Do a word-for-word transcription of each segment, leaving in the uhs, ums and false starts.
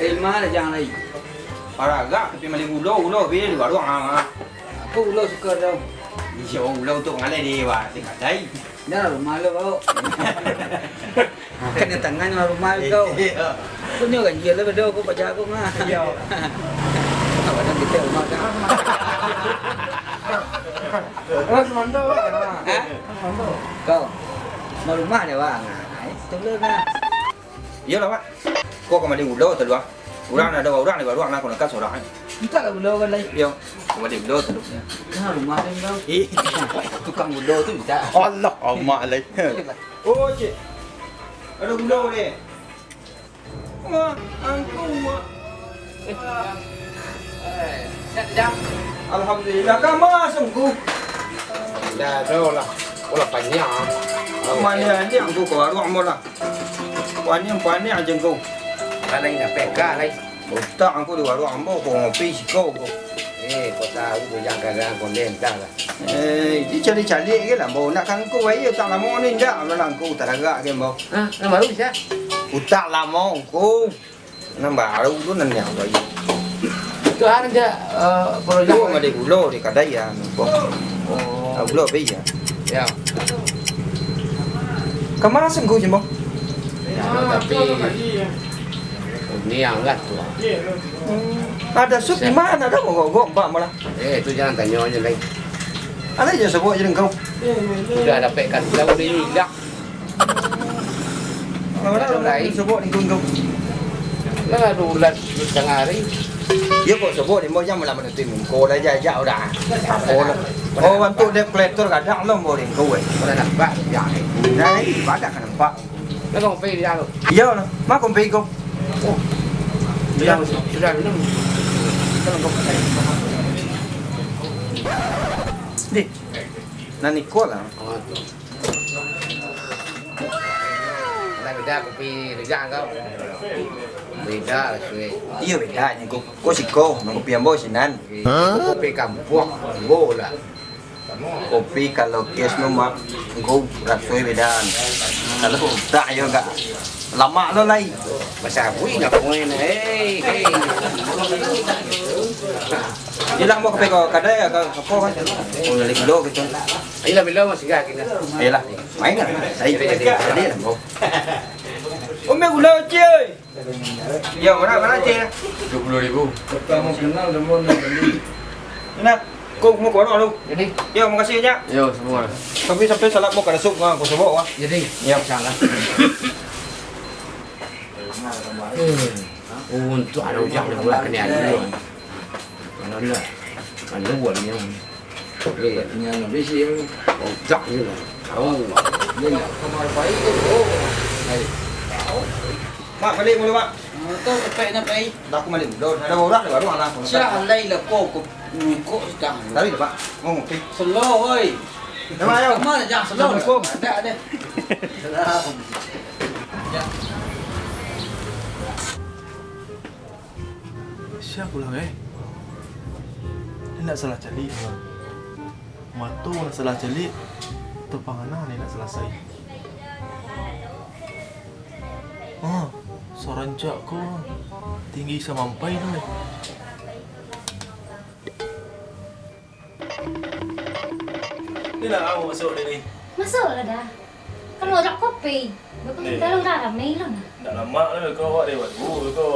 Eh, Mak, dah jangan lai. Paragak, tapi mali gulo, gulo, pi di waruang, ah. Aku gulo suko tau. Iyo, gulo tu ngalai di, wah, singkat cai. Dah, rumah lo, bau. Kan di tangah ni rumah kau. Iyo. Punyo ganjil lah, bedo aku paja aku mah. Iyo. Awak dah kita rumah kan. Terus mantap, Pak. Hah? Terus mantap. Kau. Mau rumah dia, Bang. Nah, itu dulu nah. Iyolah, Pak. Kau kembali gulo tu, Bang. Urang ado urang di baruak nak kau nak surang. Minta lah gulo kan lai. Iyo. Kembali gulo tu. Nah, rumah dia kau. Eh, tukang gulo tu minta. Allah, amak lai. Oh, cik. Ada gulo deh. Wah, angku, wah. Eh, eh, siap, siap. Alhamdulillah, ka ma sungguh. Dah, dah lah. Ulah panjang. Paniang-paniang angku ka waruak ambo lah. Paniang-paniang aja angku. Kalau indak peka lai. Utak angku di waruak ambo, ko ngopi siko ko. Eh, kau tahu tu jangan kadang konden dah lah. Eh, itu cari-cari ke lah, ambo nak ka angku, ayo tak lamo ni, indak, alah angku, tak agak ke, ambo. Hah? Nan baru bisa? Utak lamo angku. Nan baru tu nan yang baru. Itu kan je, eh, proyek. Tu nggak ada gulo di kadai ya, ambo. Oh. Ah, gulo be ya. Ya. Ka ma sungguh je, ambo? Ya, tapi ini yang lah tu. Hmm. Ada sup di mana? Ada gogok-gogok, Pak, malah. Eh, itu jangan tanya aja lagi. Ada je sebut je engkau. Sudah dapat kan, sudah boleh hilang. Kalau ada orang lain sebut engkau, engkau. Kan ada ulat setengah hari. Ya, kok sebut, dia mau jangan malam nanti mungko lah, jajak udah. Oh, lah. Oh, bantu debt collector kadang lo mau engkau, eh. Kalau nampak, ya, eh. Nah, ini badak kan nampak. Lah, kau pergi di dalam. Iyo lah. Ma kau pergi kau? Oh. Iyo, sudah minum. Kalau kau pergi. Deh. Nah, Niko lah. Oh, tu. Lah, beda kopi rujak kau. Beda lah, suwe. Iyo, beda nyo, Niko. Kau siko, nang kopi ambo sinan. Kopi kampuang, ambo lah. Kopi kalau kes no, Mak, engkau rasoi beda. Kalau utak yo agak lamak lo lai. Basabui nak main, hei, hei. Ilang mau kopi kau kadai ya, kau apa kan? Oh, lagi gulo gitu. Ayolah, bilo masih gak kita. Ayolah, main lah. Saya jadi lah, bro. Umi gulo, cuy. Yo, bara, bara, Cik? Dua puluh ribu. Pertama kenal, dia mau nak beli. Nah, kau mau kono lu. Jadi? Yo, makasih banyak. Yo, semua. Tapi sampai salam mau kada sup, ah, kau sebok, wah. Jadi? Yo. Salah. Hmm. Untung ada ujang dia pula kena adu. Mana dia? Mana buatnya? Tinggal habis dia. Otak dia lah. Tahu. Dia nak kamar baik tu. Oh. Hai. Mak, balik mulu, Mak. Ah, tu, cepek nak pai. Dah, aku balik dulu. Ada orang dah baru anak. Siap, alai lah, kau, kau, kau sudah. Tadi dah, Pak. Mau ngopi. Slow, oi. Dah, Mak, ayo. Kamar dah, slow. Assalamualaikum. Ada, ada. Salam. Ya. Sia pulang, eh? Indak salah caliak, bang. Mato lah salah caliak, atau panganang ni indak salasai. Ah, sarancak ko tinggi samampai tu, eh. Ni lah awak masuk dia ni. Masuklah dah. Kan warak kopi. Beko minta lo lah ramai lo nah. Ndak lamak lah beko awak lewat dulu beko.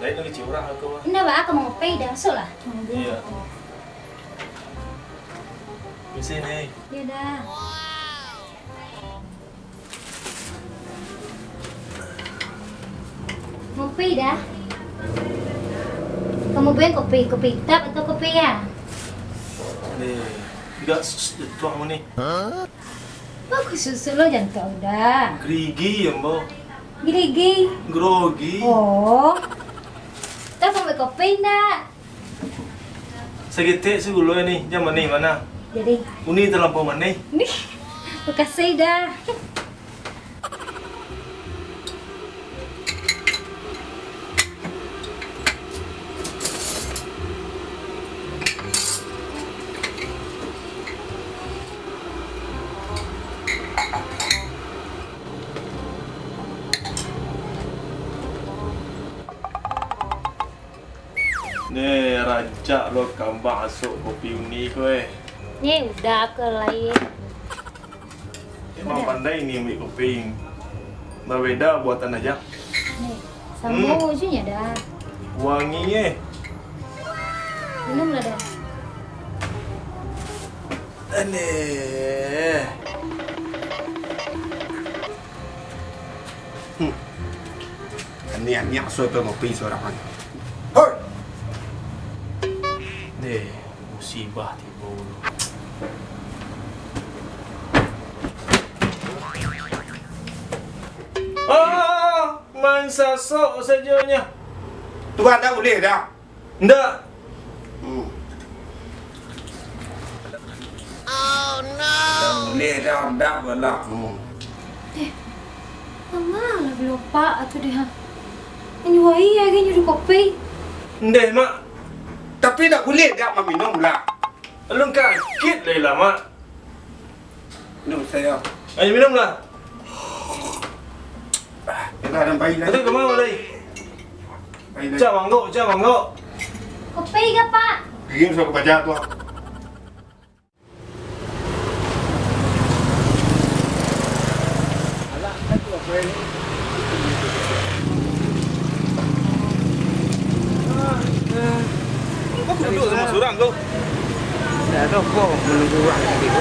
Lain lagi kecil urang beko. Indak ba, aku mau kopi dah, masuklah. Iya. Misi ni. Ya dah. Kopi dah. Kamu beli kopi, kopi hitam atau kopi ya? Ni, enggak s-, s-, tuang ni. Bagus susu lo jangan kau dah. Gerigi ya, Mbok. Gerigi. Grogi. Oh. Tahu mau kopi ndak? Saketek saguloi ni, jan manih bana. Jadi. Uni talampau manih. Nih, makasih dah. Neh, rancak lo kambang asok kopi uni ko, eh. Neh, udah ke lai. Emang pandai ni ambiak kopi. Babeda buatan aja. Neh, samo Hmm. ujunyo dah. Wangi, eh. Minumlah dah. Aneh. Hmm. Aniak-aniak soto ngopi surang. Hoi! Deh, musibah tibo. Ah, main sasok sajonyo. Tuhan tak boleh dah. Ndak. Hmm. Dah mulai dah, dah balak. Hmm. Eh, manga lah bilopak tu deh, ha? Inyo wai lagi nyo di kopi. Ndeh, Mak. Tapi ndak buleh dak maminum lah. Alun kagek lai lah, Mak. Minum sajo. Ayo minumlah. Yalah, dah pai lah. Itu kemana lai? Pai lah. Cak manggok, cak manggok. Kopi ka, Pak? Kirim surat ka paja tu. Kau duduk samo surang kau? Dah tu kau menunggu urang tadi tu.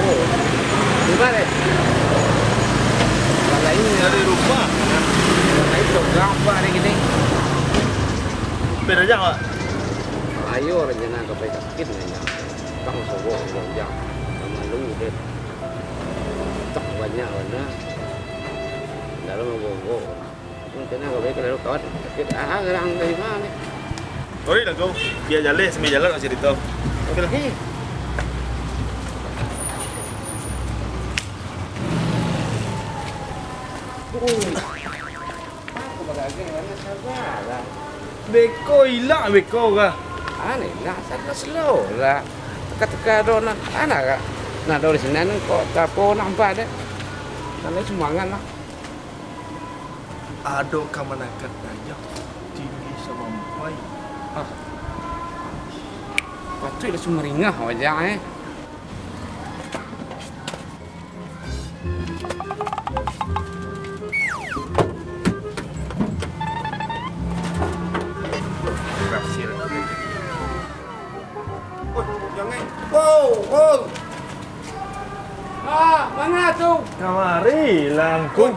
Bukan, eh? Urang lain. Dari rumah. Urang lain tu gambar ni kini. Beda jauh, Pak? Ayo, rencana ka pai sakit nanya. Tang sobo urang jang. Malu deh. Tak banyak bana. Dalam gogo. Mungkin aku baik kalau kawan sakit. Ah, orang dari mana? Sorry lah kau. Biar jaleh, sambil jalan nak cerita. Oke lah. Eh. Beko ilang beko ka. Aneh lah, salah slow lah. Teka-teka do nan, ana ka. Nah, do di sinan kok tapo nampak deh. Tando sumangan lah. Ado kamanakan dayah tinggi samampai. Ah. Patuik lah sumaringah wajah, eh. Berhasil. Woi, jangan. Wow, wow. Ah, manga tu? Kamari langkung.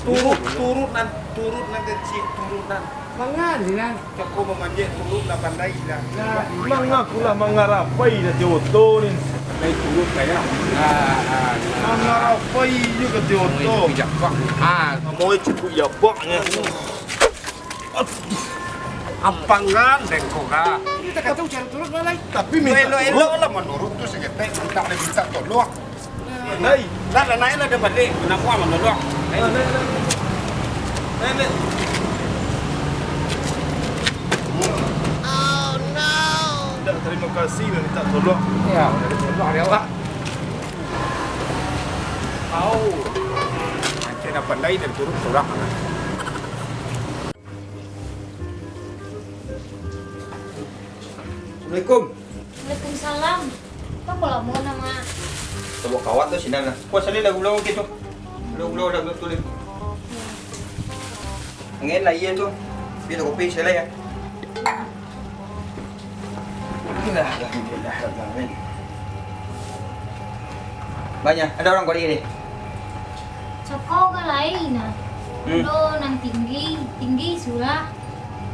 Turut, turut nan, turut nan kecil, turut nan. Manga di nan? Cako mamanjek turut lah pandai lah. Nah, mangakulah mangarapai dah si oto ni. Pandai turut kaya. Ah, ah, nah. Mangarapai je ka si oto. Mau ikut japak. Ah. Mau ikut japaknya. Aduh. Ampangan dengko ka. Kita kata ujar turut lah, lai. Tapi minta elok-elok turut lah, menurut tu saketek, minta, minta tolong. Lai. Lah, lah, naik lah dia balik. Nak buang mana dong? Naik, naik, naik. Naik, naik. Oh, no. Tidak terima kasih, minta tolong. Ya, dari tolong dari awak. Au. Macam nak pandai dan turut orang. Assalamualaikum. Waalaikumsalam. Kok lamo, Mak? Tabok kawat tu sinan lah. Kuah salin lah gula okey tu. Gula-gula dah betul ni. Angin lah iya tu. Biar kopi sekali ya. Alhamdulillah, alhamdulillah, rabbil alamin. Banyak, ada orang kau ni. Cako ka lain nah. Hmm. Udah nan tinggi, tinggi surah.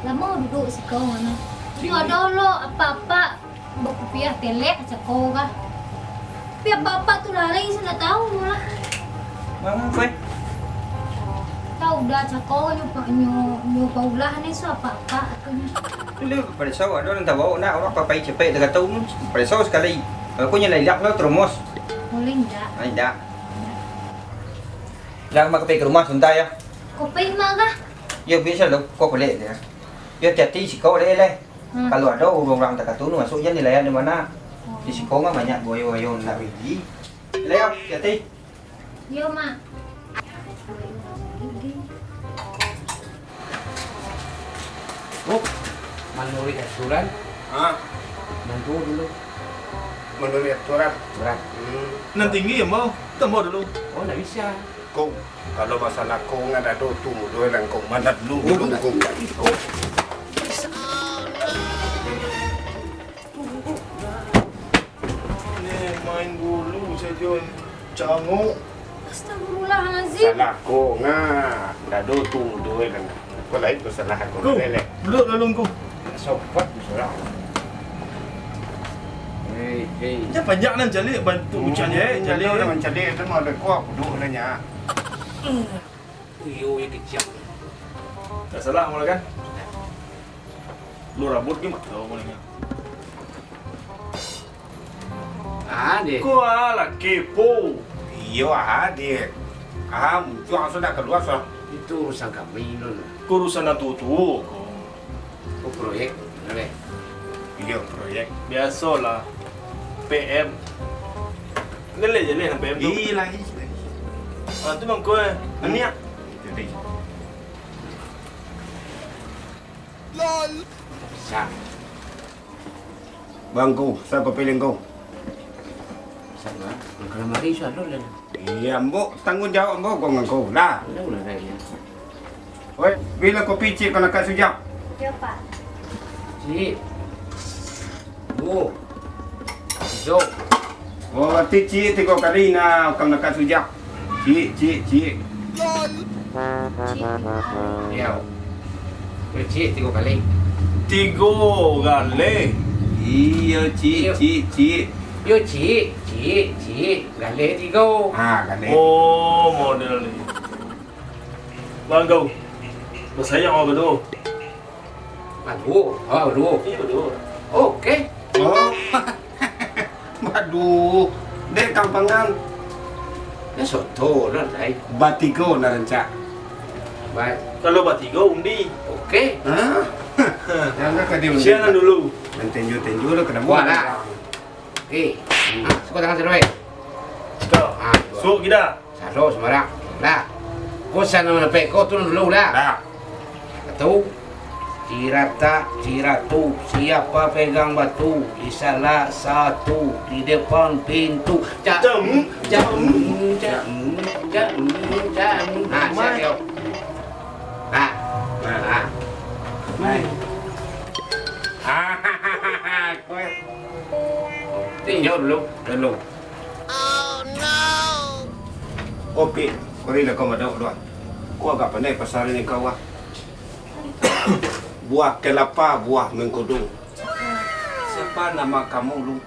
Lamo duduk siko mano. Inyo ado lo apak-apak bakupiah telek cako ka. Tapi apak-apak tu lari, sudah tahu lah. Manga kau, eh? Tahu dah cako nyo, nyo, nyo paulah ni su apak-apak tu nyo. Tu dia pada sawah, ada orang tak bawa nak, orang papai cepat dia kata, um, pada sawah sekali. Kalau kau nyalai lak lah teromos. Boleh ndak? Ah, ndak. Lah, mak ka pai ka rumah sabanta, yo. Kopi mak kah? Yo, biaso lo, kok kolek dia. Yo, hati-hati, siko kolek, leh. Hmm. Kalau ado urang-urang takah tu masuak, jan dilayan di mano. Oh. Di siko mah banyak buayo-buayo nak rugi. Leh, yo, hati-hati. Yo, mak. Oh. Manuruik aturan, ha? Nan tuo dulu. Manuruik aturan. Berat. Hmm. Nan tinggi ambo, tu ambo dulu. Oh, ndak bisa. Kong, kalau masalah kong, ndak ado tu, mudo langkong mana dulu, oh, dulu, ndak, kong. Ndak bisa. Ni main bulu sajo, cangok. Astagfirullahalazim. Salah ko nga, dado tu mudo kan. Ko lain ko salah ko. Ko, lele. Duduak dulu, Ngku. Sopat tu surang. Hei, hei. Jan banyak nan caliak, bantu ucap je, eh, caliak, eh. Mancaliak tu mah ada kuah, duduak dah nyak. Iyo, iyo kecek. Tak salah, malah kan? Lu rabut ke mah? Tahu malah kan? Ah, deh. Ko alah kepo. Iyo, ah, deh. Ah, muncul langsung dah keluar, so. Itu urusan kami, Nun. Ko urusan nan tuo-tuo ko. Ko proyek, bener, eh? Iyo, proyek. Biasolah. P M. Lele je leh P M tu. Ih, lagi, lagi. Ah, tu mangko, eh. Aniak. Jadi. Lol. Sa. Bangku, sa ko pilih ko. Sa, Bang. Kalau mari, sa dulu lah. Iya, ambo tanggung jawab ambo ko ngangko. Lah. Udah, udah, udah, ya. Oi, bilo kopi ciek ka lakak sujak? Iyo, Pak. Ciek. Duo. Tigo. Oh, arti ciek tigo kali nah, ka lakak sujak. Ciek, ciek, ciek. Ciek tigo kali. Iyo. Yo, ciek tigo kali. Tigo kali. Iyo, ciek, ciek, ciek. Yo, ciek, ciek, ciek. Galeh tigo. Ha, galeh. Oh, model ni. Bang, kau basayang awak baduo? Baduo? Awak baduo? Iyo, baduo. Oke. Oh. Baduo. Dek kampangan. Ya, soto lah, Dai. Batigo nah rancak. Baik. Kalau batigo, undi. Oke. Hah? Jangan ka diundi. Siang dulu. Dan tenjo-tenjo lah kena. Wah lah. Eh, ha, suko tangan sado, eh. Suko. Ha, suko. Suko kita. Sado, sembarang. Lah. Ko sana mana pek ko, turun dulu lah. Lah. Satu. Cirata, ciratu, siapa pegang batu? Di salah satu, di depan pintu. Cak, cak, cak, cak, cak. Nah, siap, yo. Nah. Nah. Nah. Tinjau dulu. Dulu. Oh, no. Opi, kori lah kau madok doh. Kau agak pandai pasal ni kau, ah. Buah kelapa, buah mengkudu. Siapa nama kamu, Lu?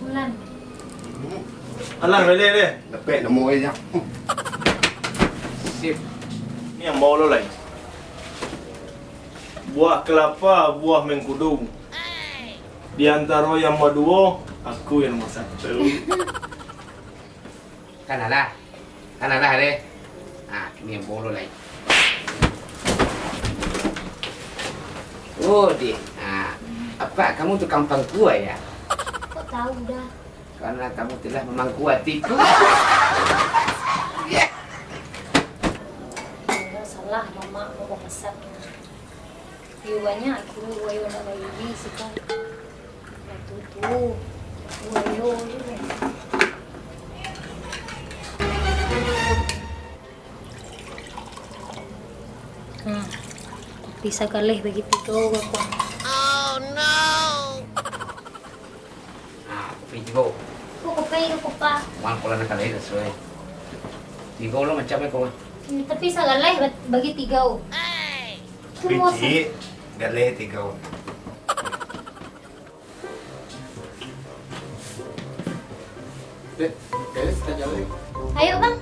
Mulan. Hmm. Alah, boleh deh. Dapek namo aja. Sip. Ni yang bawa lo lain. Buah kelapa, buah mengkudu. Di antaro yang baduo, aku yang nomor satu. Kan alah. Kan alah deh. Ah, ini yang bolo lai. Oh, deh. Ah, apa kamu tukang pangkua ya? Kok tahu dah? Karena kamu telah memangku hatiku. Salah, mamak mau masak. Iyo banyak aku, wayo nak bayi siko. Batu tu, wayo tu. Hmm. Bisa galeh bagi tigo urang. Oh no. Ah, kopi tigo. Ko kopi, ko kopa. Wan, kalau nak kalai dah suai. Tigo lo macam ko. Hmm, tapi sagalai ba-, bagi tigo. Biji galai tigo. Dek, galai sagalai. Ayo, Bang.